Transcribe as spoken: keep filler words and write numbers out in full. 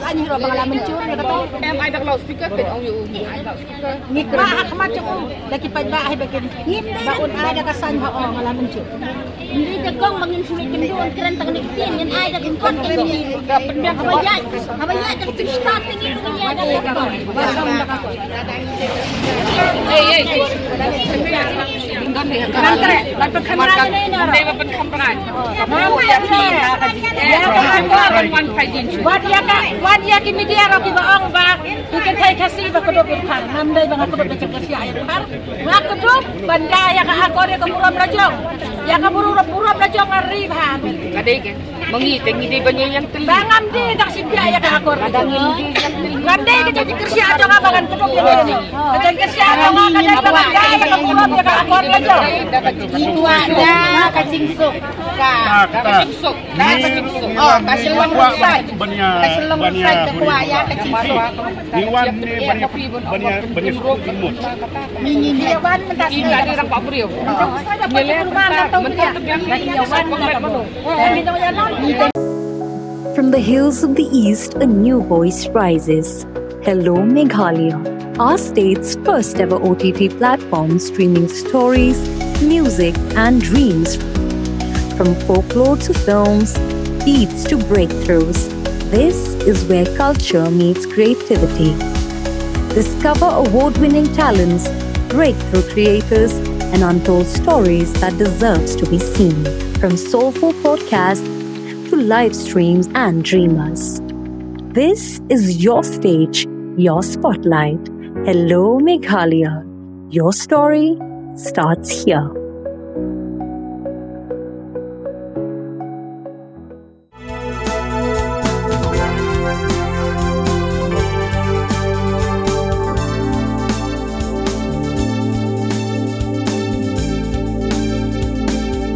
Saiñ hi ruh ba nga la mynjur ïa kata. Em ai da ka loudspeaker, peit ong ïa u, ai da ka loudspeaker. Ngi kwah ha khmat jong u da ki paidbah hi ba kin, ba un ai da ka saiñ ba ong nga la mynjur. Ngi da kong ba ngin shu leit kynduh, kren tang ne ktien, ngin ai da ka kot ka ngi. Haba ïaid, haba ïaid da ka start ka ngi, ngin ïaid da ka kot. Ei, ei, ei. Wat ïa ki media ruh kiba ong ba ki kynthei Khasi ba kdup ïa ka Dkhar. Ngam dei ba nga kdup da ka jingkyrshan ïa ka Dkhar. Nga kdup ban da ïa ka akor ïa ka burom la jong. Ïa ka burom la jong nga ri bha. Ka dei ka ma ngi te ngi dei ban ïa ïeng tylli. Ba ngam dei da ka shim ïa ka akor. Ngam dei ka jingkyrshan jong nga ba ngan kdup ïa ka. Ka jingkyrshan jong nga ka dei ba ngan da ïa ka burom ïa ka akor la jong. Ïa ka jingsuk. Ka jingsuk. Ka jingsuk. Ka Shillong Roadside. Ka Shillong Roadside ka kwah ïa ka jingsuk. Ngi wan ne ban ïa, ban ïa, ban ïa suk jingmut. Ngi wan mynta. From the hills of the East, a new voice rises. Hello Meghalaya, our state's first ever O T T platform streaming stories, music, and dreams. From folklore to films, beats to breakthroughs, this is where culture meets creativity. Discover award winning talents, breakthrough creators, and untold stories that deserves to be seen. From soulful podcasts to live streams and dreamers. This is your stage, your spotlight. Hello Meghalaya. Your story starts here.